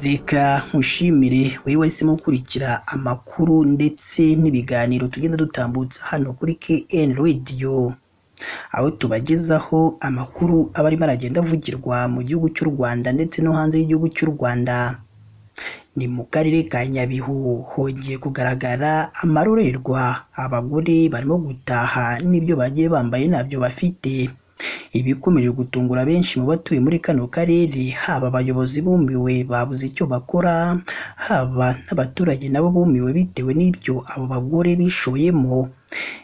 Reka nkushimire wowe wahisemo gukurikira amakuru ndetse n'ibiganiro tugenda dutambutsa hano kuri KN Radio, aho tubagezaho amakuru aba arimo aragenda avugirwa mu gihugu cy'u Rwanda ndetse no hanze y'igihugu cy'u Rwanda. Ni mu karere ka Nyabihu hongeye kugaragara amarorerwa, abagore barimo gutaha n'ibyo bagiye bambaye ntabyo bafite. Ibikomeje gutungura benshi mu batuye muri kano karere, haba abayobozi bumiwe babuze icyo bakora, haba n'abaturage nabo bumiwe bitewe n'ibyo abo bagore bishoyemo.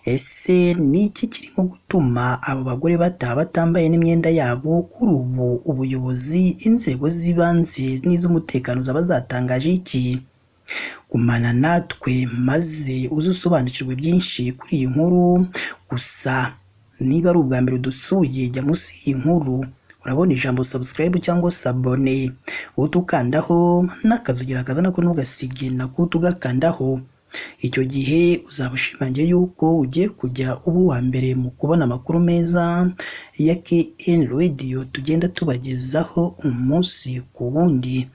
Ese ni iki kirimo gutuma abo bagore bataha batambaye n'imyenda yabo? Kuri ubu ubuyobozi, inzego z'ibanze n'iz'umutekano zaba zatangaje iki? Gumana natwe maze uze usobanukirwe byinshi kuri iyi nkuru. Gusa niba ari ubwa mbere udusuye, jya munsi y'iyi nkuru urabona ijambo subscribe cyangwa s'abonner, uhite ukandaho n'akazugira kaza nako ntugasige nako uhite ugakandaho. Icyo gihe uzaba ushimangiye yuko ugiye kujya uba uwa mbere mu kubona amakuru meza ya KN Radio tugenda tubagezaho umunsi ku wundi.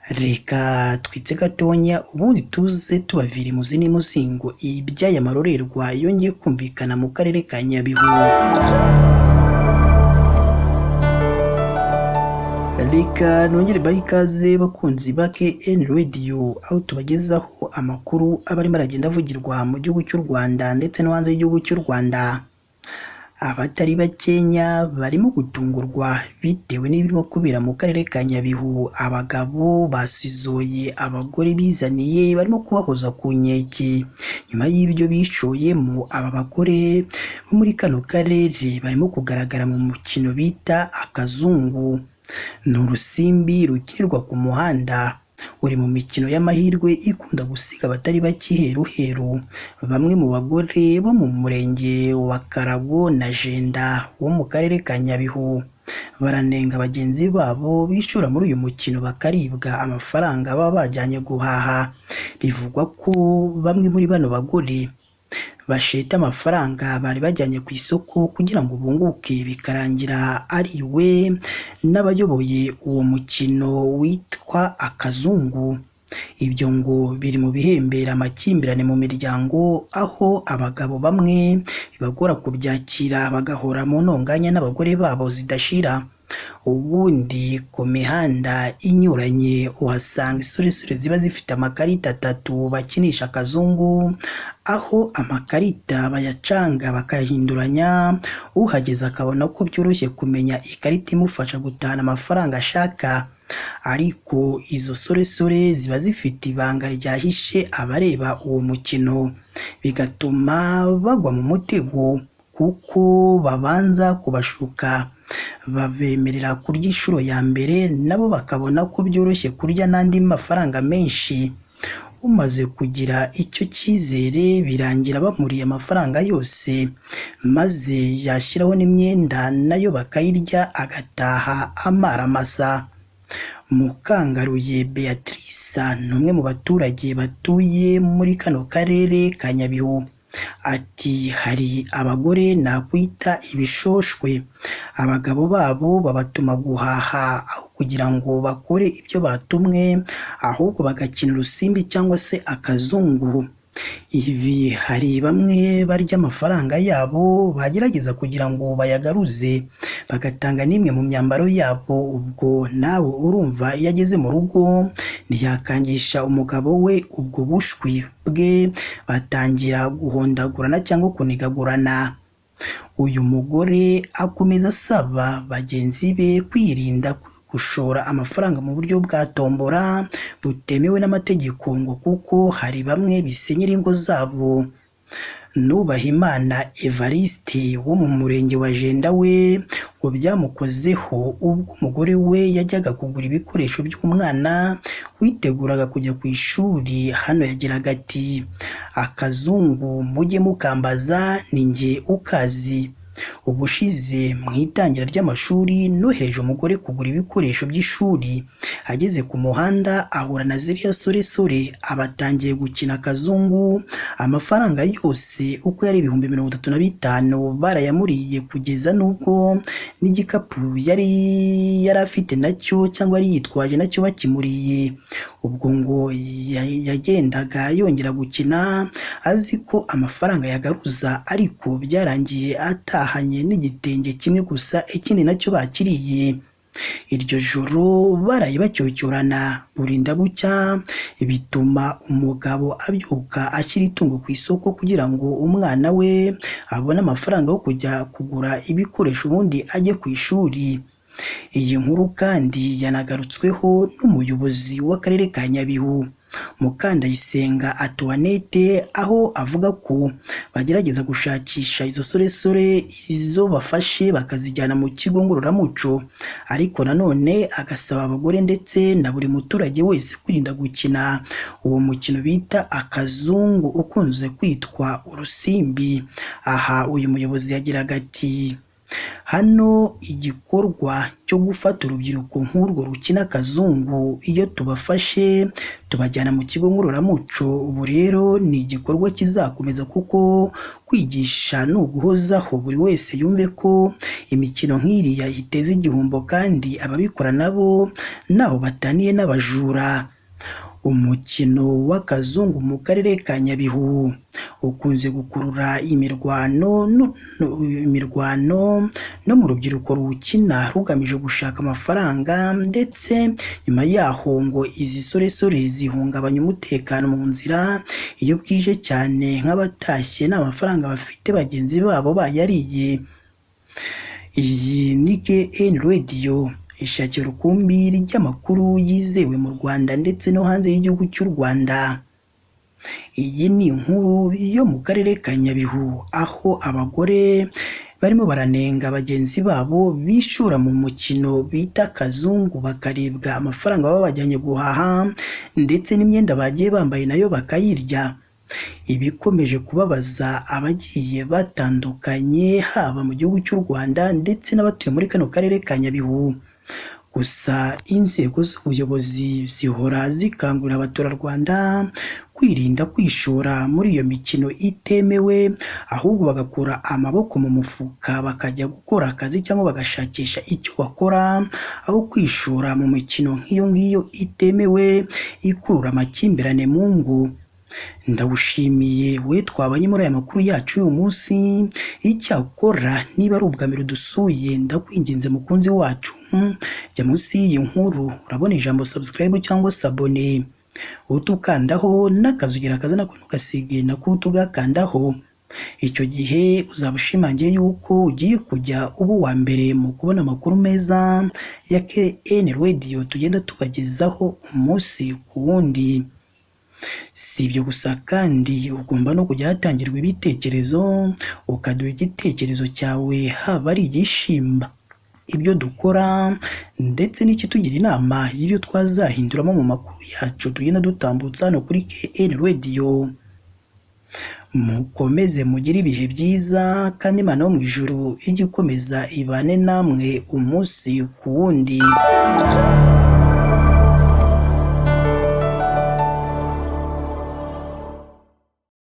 Reka twitse gatonya ubundi tuze tubavira imuzi n'imuzingo iby'aya marorerwa yongeye kumvikana mu karere ka Nyabihu. Reka nongere bahe ikaze bakunzi ba KN Radio, aho tubagezaho amakuru aba arimo aragenda avugirwa mu gihugu cy'u Rwanda ndetse no hanze y'igihugu cy'u Rwanda. Abatari bakenya barimo gutungurwa bitewe n'ibirimo kubera mu karere ka Nyabihu. Abagabo basizoye abagore bizaniye barimo kubahoza ku nkeke nyuma y'ibyo bishoyemo. Aba bagore bo muri kano karere barimo kugaragara mu mukino bita akazungu. Ni urusimbi rukinirwa ku muhanda, uri mu mikino y'amahirwe ikunda gusiga abatari bake iheruheru. Bamwe mu bagore bo mu murenge wa Karago na Jenda wo mu karere ka Nyabihu baranenga bagenzi babo bishora muri uyu mukino bakaribwa amafaranga baba bajyanye guhaha. Bivugwa ko bamwe muri bano bagore basheta amafaranga bari bajyanye ku isoko kugira ngo bunguke, bikarangira ariwe n'abayoboye uwo mukino witwa akazungu. Ibyo ngo biri mu bihembera amakimbirane mu miryango, aho abagabo bamwe bibagora kubyakira bagahora mu ntonganya n'abagore babo zidashira. Ubundi ku mihanda inyuranye uhasanga insoresore ziba zifite amakarita atatu bakinisha akazungu, aho amakarita bayacanga bakayahinduranya, uhageze akabona ko byoroshye kumenya ikarita imufasha gutahana amafaranga ashaka. Ariko izo soresore ziba zifite ibanga ryahishe abareba uwo mukino, bigatuma bagwa mu mutego kuko babanza kubashuka, babemerera kurya inshuro ya mbere nabo bakabona ko byoroshye kurya n'andi mafaranga menshi. Umaze kugira icyo cyizere birangira bamuriye amafaranga yose, maze yashyiraho n'imyenda nayo bakayirya agataha amara masa. Mukangaruye Beatrice ni umwe mu baturage batuye muri kano karere ka Nyabihu. Ati hari abagore nakwita ibishoshwe, abagabo babo babatuma guhaha aho kugira ngo bakore ibyo batumwe, ahubwo bagakina urusimbi cyangwa se akazungu. Ibi hari bamwe barya amafaranga yabo bagerageza kugira ngo bayagaruze, bagatanga n'imwe mu myambaro yabo. Ubwo nawe urumva iyo ageze mu rugo ntiyakangisha umugabo we ubwo bushwi bwe, batangira guhondagurana cyangwa kunigagurana. Uyu mugore akomeza asaba bagenzi be kwirinda gushora amafaranga mu buryo bwa tombora butemewe n'amategeko, ngo kuko hari bamwe bisenyera ingo zabo. Nubahimana Evariste wo mu murenge wa Jenda we ngo byamukozeho ubwo umugore we yajyaga kugura ibikoresho by'umwana witeguraga kujya ku ishuri. Hano yagiraga ati akazungu mujye mukambaza ni njye ukazi. Ubushize mu itangira ry'amashuri nohereje umugore kugura ibikoresho by'ishuri, ageze ku muhanda ahura na ziriya soresore abatangiye gukina akazungu, amafaranga yose uko yari 35,000 barayamuriye kugeza n'ubwo n'igikapu yari afite nacyo cyangwa yari yitwaje nacyo bakimuriye. Ubwo ngo yagendaga yongera gukina azi ko amafaranga yagaruza, ariko byarangiye atahanye n'igitenge kimwe gusa, ikindi nacyo bakiriye. Iryo joro baraye bacyocyorana burinda bucya, bituma umugabo abyuka ashyira itungo ku isoko kugira ngo umwana we abone amafaranga yo kujya kugura ibikoresho ubundi ajye ku ishuri. Iyi nkuru kandi yanagarutsweho n'umuyobozi w'akarere ka Nyabihu, Mukandayisenga Antoinette, aho avuga ko bagerageza gushakisha izo soresore, izo bafashe bakazijyana mu kigo ngororamuco, ariko nanone agasaba abagore ndetse na buri muturage wese kwirinda gukina uwo mukino bita akazungu ukunze kwitwa urusimbi. Aha uyu muyobozi yagiraga ati: hano igikorwa cyo gufata urubyiruko nk'urwo rukina akazungu, iyo tubafashe tubajyana mu kigo ngororamuco. Ubu rero ni igikorwa kizakomeza kuko kwigisha ni uguhozaho, buri wese yumve ko imikino nk'iriya iteza igihombo kandi ababikora nabo ntaho bataniye n'abajura. Umukino w'akazungu mu karere ka Nyabihu ukunze gukurura imirwano no mu rubyiruko ruwukina rugamije gushaka amafaranga, ndetse nyuma yaho ngo izi soresore zihungabanya umutekano mu nzira iyo bwije cyane, nk'abatashye nta mafaranga bafite bagenzi babo bayariye. Iyi ni KN Radio, ishakira urukumbi ry'amakuru yizewe mu Rwanda ndetse no hanze y'igihugu cy'u Rwanda. Iyi ni inkuru yo mu karere ka Nyabihu, aho abagore barimo baranenga bagenzi babo bishura mu mukino bita akazungu, bakaribwa amafaranga baba bajyanye guhaha ndetse n'imyenda bagiye bambaye nayo bakayirya. Ibikomeje kubabaza abagiye batandukanye haba mu gihugu cy'u Rwanda ndetse n'abatuye muri kano karere ka Nyabihu. Gusa inzego z'ubuyobozi zihora zikangurira abaturarwanda kwirinda kwishora muri iyo mikino itemewe, ahubwo bagakura amaboko mu mufuka bakajya gukora akazi cyangwa bagashakisha icyo bakora, aho kwishora mu mikino nk'iyo ngiyo itemewe ikurura amakimbirane mu ngo. Ndagushimiye we twabanye muri aya makuru yacu y'uyu munsi. Icyakora niba ari ubwa mbere udusuye, ndakwinginze mukunzi wacu, jya munsi y'iyi nkuru urabona ijambo subscribe cyangwa sabone, utukandaho n'akazugira kaza nako ntugasige nako utugakandaho. Icyo gihe uzaba ushimangiye yuko ugiye kujya uba uwa mbere mu kubona amakuru meza ya KN Radio tugenda tubagezaho umunsi ku wundi. Si ibyo gusa kandi ugomba no kujya hatangirwa ibitekerezo, ukaduha igitekerezo cyawe, haba ari igishimba ibyo dukora ndetse n'ikitugira inama y'ibyo twazahinduramo mu makuru yacu tugenda dutambutsa hano kuri KN Radio. Mukomeze mugire ibihe byiza kandi Imana yo mu ijuru ijye ikomeza ibane namwe umunsi ku wundi.